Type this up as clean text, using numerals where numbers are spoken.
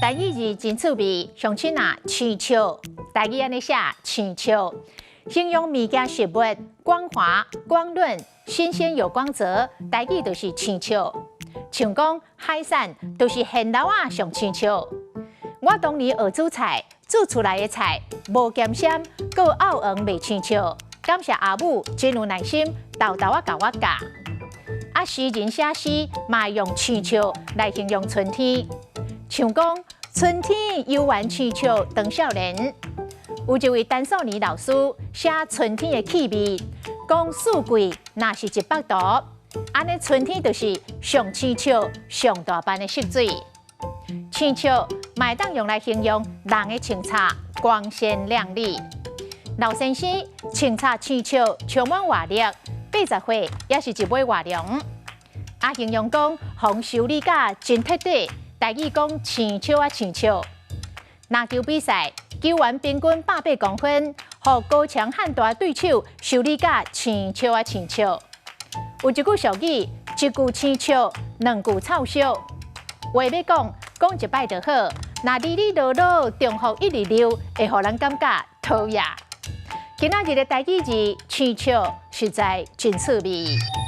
台語字真趣味，鄉親啊，青笑，台語按呢寫青笑，形容物件食物光滑、光潤、新鮮有光澤，台語就是青笑。像講海產就是現撈仔上青笑。我當年學煮菜，煮出來的菜無鹹澀，閣漚黃袂青笑。感謝阿母真有耐心，沓沓仔共我教。啊，詩人寫詩嘛會用青笑來形容春天，像講春天猶原青笑當少年。有一位陳素年老師寫春天的氣味，講四季若是一幅圖，按呢春天就是上青笑、上大範的色水。青笑嘛會當用來形容人的穿插光鮮亮麗。老先生穿插青笑，充滿活力，80歲也是一尾活龍。啊，形容講予修理甲真徹底，台語講青笑仔青笑。籃球比賽，球員平均180公分，予高強悍大對手修理甲青笑仔青笑。有一句俗語，一句青笑，兩句臭俗。話欲講，講一擺就好。若哩哩囉囉重複一直溜，會予人感覺討厭。今仔日的台語字青笑，實在真趣味。